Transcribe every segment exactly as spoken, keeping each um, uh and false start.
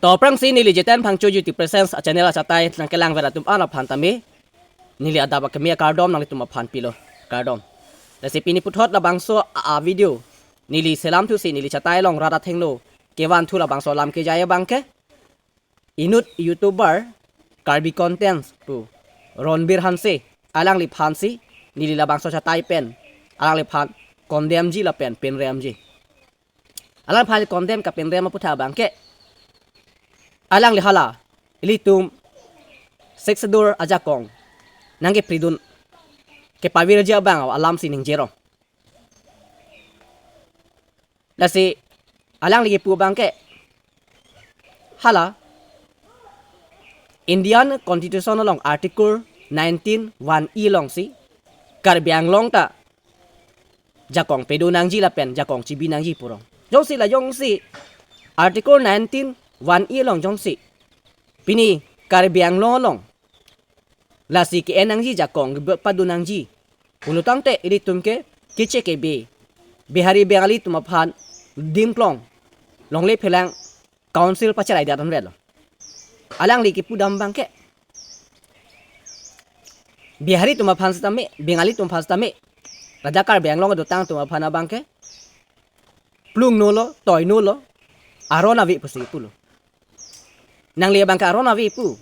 To aphrangsi neli Jiten Phangcho YouTube Presence a-channel achatai nangkelangver atum an aphan tame neli adap akeme akardom nanglitum aphan pilo, kardom. Lasi pini puthot labangso a, a video neli selam thusi neli chatai along rat athengno kevanthu labangso alam kejai abangke inut YouTuber Karbi Content pu Ronbir Hanse, alangliphansi neli labangso chatai pen alangliphan condemn-ji lapen penrem-ji. Alangliphan condemn kapenrem aputhak abangke alangli hala ilitum Sixth Schedule ajakong nangkepridun kepavirji abang alamsi ningjerong. Lasi alangli kepu abangke hala Indian Constitution along Article nineteen one E alongsi Karbi Anglong ta jakong pedo nangji lapen jakong chibi nangji purong. Jongsi la jongsi Article nineteen one E along jongsi pini Karbi Anglong along lasi ke-en nangji, jakong pado nangji pulo tangte ilitum ke keche kebe Bihari Bengali atum aphan dim klong longle phelang council pacherai det anvetlo. Alangli kepudam abangke Bihari atum aphan sitame, Bengali atum aphan sitame, ladak Karbi Anglong dotang atum aphan abangke plung nolo, toi nolo, aron ave pusi pulo. Nangli abangke aron ave pu.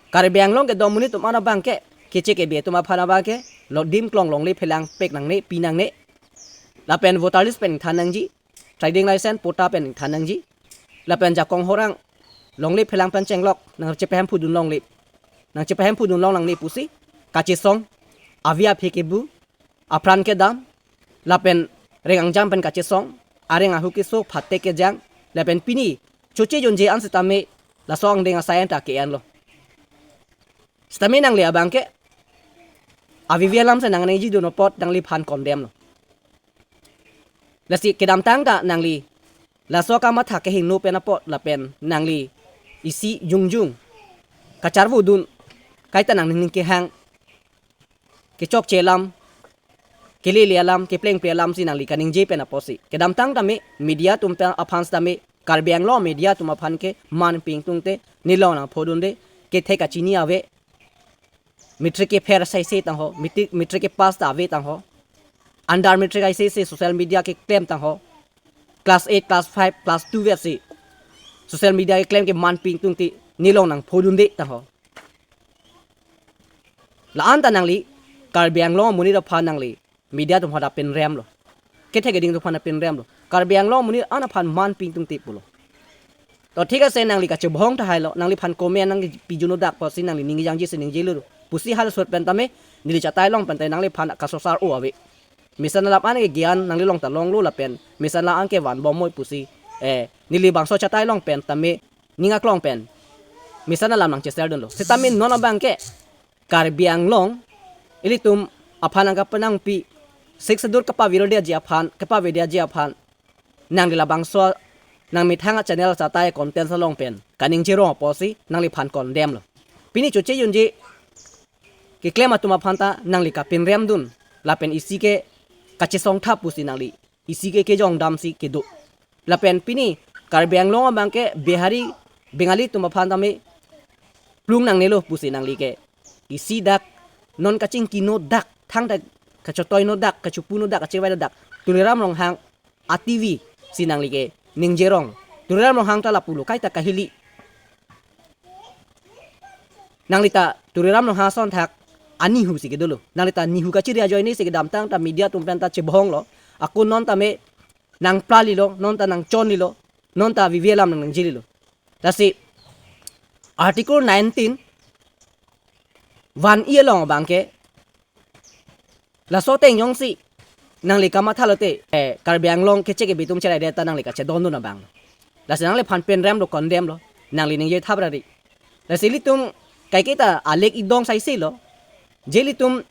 Karbi Anglong kedo amonit atum an abangke keche kebe atum aphan abangke lo dim klong longle phelang pek nangne, pi nangne. Lapen voter list pen than nangji, trading license, patta pen than nangji. Lapen jakong horang longle phelang pen chenglok nangchepahemphudun longle, nangchepahemphudun long nangne pusi kachesong, avi aphi kebu, apran kedam, lapen reng angjam pen kachesong, areng ahu keso, phatte kejang, lapen pini choche jonje an sitame laso angdeng asai an ta ke-enlo. Sitame nangli abangke avivi alamsi nangnejidun apot nangliphan condemn-lo. Lasi kedamtang ta nangli laso kamatha kehingno pen apot lapen nangli isi jongjong kacharvudun, kaita nangning kehang, kechokche alam, kelele alam, keplengple alamsi nangli kaningje pen apotsi. Kedamtang tame media atum pen aphan sitame, Karbi Anglong media atum aphan ke man pingtungte, nelong nangphodunde, kethe kachini ave, matric kepher asaise tangho, matric, matric kepass ta ave tangho. Under matric asaise social media keklem tangho. Class eight, class five, class twelve si social media keklem ke man pingtungte, nelong nangphodunde tangho. La-an ta nangli Karbi Anglong amonit aphan nangli media atum aphan ta penremlo. Kethe keding atum aphan ta penremlo. Karbi Anglong amonit an aphan man pingtungte pulo. To thik ase, nangli kachebohong tahailo, nangliphan comment nangpi juno dak pusi nangli ning jangjisi ningjelo pusi halaso ahut pen tame neli chatai along pen tame nangliphan kasosar o ave. Mesen alam an ke gyan nangli along ta longlo lapen mesen alam an ke vanbom moi pusi, eh, neli bangso chatai along pen tame ning aklong pen mesen alam nangcheserdunlo. Sitame non abangke Karbi Anglong ilitum aphan nangkapanangpi, Sixth Schedule kapavirdeji aphan, kapavirdeji aphan nangli labangso nangmethang a-channel achatai content along pen kaningjerong apotsi nangliphan condemn-lo. Pini choche jonje keklem atum aphan ta nangli kapenremdun lapen isi ke kachesong thap pusi nangli isi ke kejong damsi kedo. Lapen pini Karbi Anglong abangke Bihari Bengali atum aphan tame plung nangnelo pusi nangli ke isi dak, non kachingkino dak, thangta kachetoino dak, kachepuno dak, kachevaino dak, Tuliram Ronghang a-T V si nangli ke ningjerong. Tuliram Ronghang ta lapulo, kaita kahili. Nangli ta Tuliram Ronghang asonthak a-NEHU si kedolo. Nangli ta NEHU kachiri ajoinesi kedamtang ta media atum pen ta chebohonglo. Ako non tame nangplalilo, non ta nangchonlilo, non ta avivi alam nangningjelo. Lasi Article nineteen one E along abangke laso ateng jongsi nangli kamathalote, eh, Karbi Anglong keche kebe atum cherai det ta nangli kachedondun abang. Lasi nangliphan penremlo, condemn-lo, nangli ningje thap rari. Lasi ilitum kaiketa alek idong saisilo, je ilitum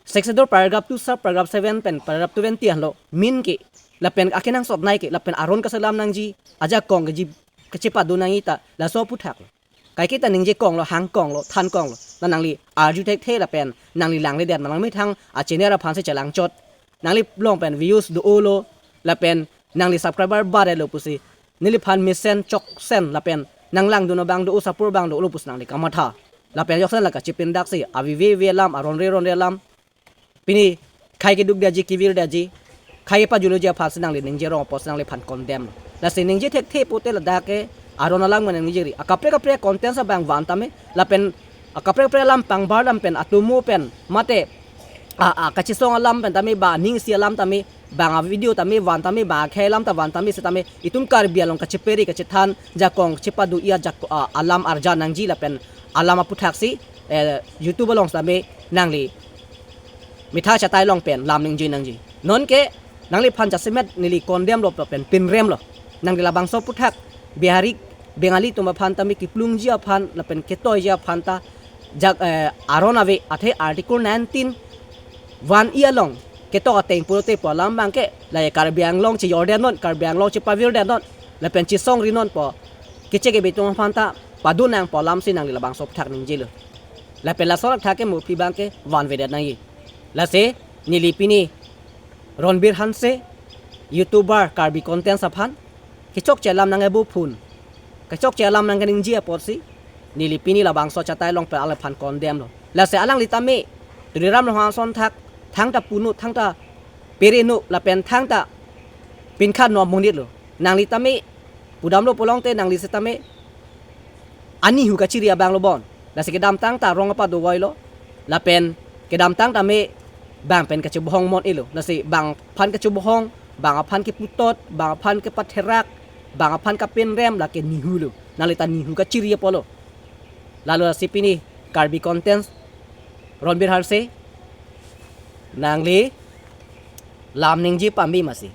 Sixth Schedule paragraph two sub paragraph seven pen paragraph twenty anlo, min ke, lapen akenangsot nai ke, lapen aron kaselam nangji, ajakong keji, kachepado nangji ta laso aphuthak. Kaiketa ningjekonglo, hangkonglo, thankonglo. Na nangli arju thekthe lapen nangli langledet ma nangmethang a-channel aphansi chelangchot. Nangli along pen views do-olo lapen nangli subscriber barelo pusi neliphan mesen choksen lapen nanglangdun abang do, osapur abang dolo pusi nangli kamatha. Lapen joksen la kachipindaksi, aveve alam, aronre ronre alam. Pini khei keduk daji, kevir daji, khei pajuloji aphansi nangli ningje rong apotsi nangliphan condemn. Lasi ningje thekthe pute ladak ke aron alam nang ningjeri. Akaprek kaprek content abang van tame, lapen akaprek kaprek alam pangbar alam pen, atomo pen, mate a, a, kachesong alam pen tame, ba aning isi alam tame, bang avideo tame van tame, bang akhei alam ta van tame, setame itum Karbi along kacheperi kachethan, jakong chepadu-i ajak, a, alam arjan nangji lapen alam aphuthaksi, eh, YouTube along setame nangli methang chatai long pen lam ningje nangji. Nonke nangliphan jasemet neli condemn lo pen pinrem lo. Nangli labangso aphuthak Bihari Bengali atum aphan tame kiplungji aphan lapen ketoiji aphan ta jak, eh, aron ave, athe Article nineteen one E along ketok ateng pulote pu alam abang ke la Karbi Anglong chejordetnon, Karbi Anglong chepavirdetnon, lapen chesongrinon pu, keche kebe atum aphan ta padu nang pu alamsi nangli labangso aphuthak ningjelo. Lapen laso athak ke mophi abang ke vanvedet nangji. Lasi neli pini Ronbir Hanse, YouTuber Karbi Content aphan kechokche alam nangkebu phun, kechokche alam nangkeningje apotsi neli pini labangso chatai long pen alangphan condemn lo. Lasi alangli tame Tuliram Ronghang ason thak, thangta punon, thangta perenon lapen thangta pinkhatnon amonit lo. Nangli tame pudamlo pulote nangli setame anihu kachiri abang lo bon. Lasi kedamtang ta rong apa dovoi lo. Lapen kedamtang tame bang pen kachebohong mon-elo. Lasi bang aphan kachebohong, bang aphan keputot, bang aphan kepatherak, bang aphan kapinrem lake nihu lo. Nangli ta nihu kachiri apotlo. Lalo lasi pini Karbi Content Ronbir Hanse, nangli lam ningje pame masi.